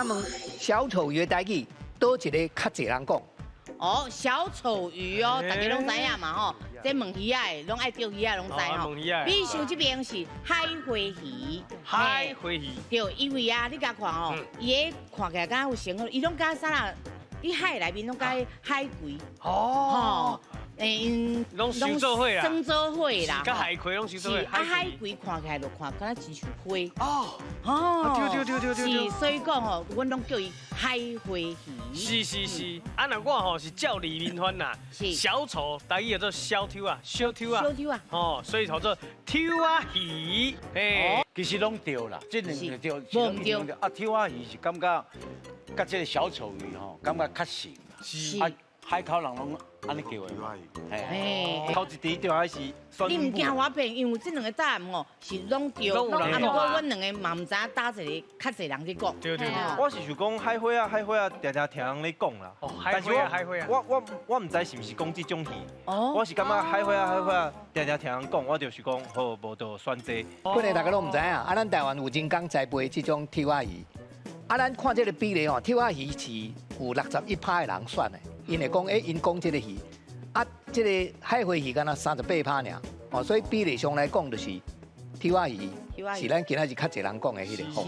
請問小丑魚的台語，佗一个較濟人講？哦，小丑魚哦，大家攏知影嘛吼，這問魚仔的，攏愛釣魚仔攏知吼。問魚仔。比如這邊是海花魚。海花魚。對，因為啊，你共看哦，伊个看起來敢有成，伊攏敢啥啦？佇海內面攏敢海葵。哦。欸，攏收做伙啦，生做伙啦，佮海葵攏收做伙。啊，海葵看起來就看敢若親像花。哦，哦，對對對對對。是，所以講吼，阮攏叫伊海花魚。是是是，啊，若我吼是照字面翻啦，小丑，台語叫做小丑啊，小丑啊，小丑啊，哦，所以叫做丑仔魚。嘿，其實攏對啦，這兩个對，無毋對。啊，丑仔魚是感覺佮這个小丑魚吼，感覺較像。是。海口人攏按呢叫的，嘿，頭一題就還是你毋驚我騙，因為這兩个答案哦是攏對，啊，毋過阮兩个嘛毋知影佗一个較濟人咧講。對對對，我是想講海花仔，海花仔，定定聽人咧講啦。哦，海花仔，海花仔。我毋知是毋是講這種魚。哦。我是感覺海花仔，海花仔，定定聽人講，我就是講好，無就選這。本來大家攏毋知影，啊，咱台灣有人工栽培這種丑仔魚，啊，咱看這个比例哦，丑仔魚是有61趴的人選的。𪜶會講，欸，𪜶講這个魚，啊，這个海花魚敢若38趴爾，哦，所以比例上來講，就是丑仔魚是咱今仔日較濟人講的彼个。